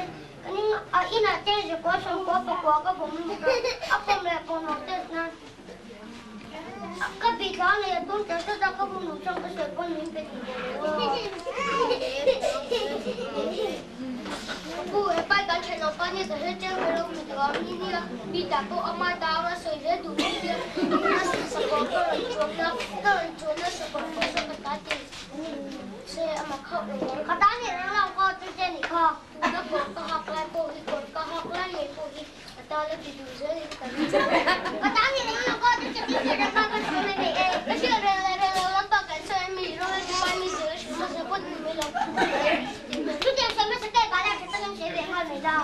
Kan in a inah cheng 999 ka bawm lut a, a pawm leh pawm loh test nan ka bih thla a nei a, tun tel zet a ka bawm loh chuan ka sawi pawn min pe duh tawh lo a. Ka pu, he pai kan thenawm pa nia ka hre chiang ber lo mi duh a, mi nia, mi tah pawh ama ta anga sawi zel duh mi nia, a sakawr ka rawn chuan na, ka rawn chuan na sakawr pawh saw ka ta ti se ama khauh lo ang. Ka ta nih reng lo khaw chu che nih kha. Tuna kawr ka hak lai pawh hi kawr ka hak lai ngei pawh hi ka ta la ti duh zel in ka ring. Ka ta nih reng lo khaw chu che ti hriat reng kha ka sawi mai mai e. Ka hriat reng leh reng lo lampang kan sawi a mi rawng e pai mi zir a hrilh hmasa phawt ni mai lo. Chutiang sawi hmasa te bala tha takin sawi ve nghal mai la.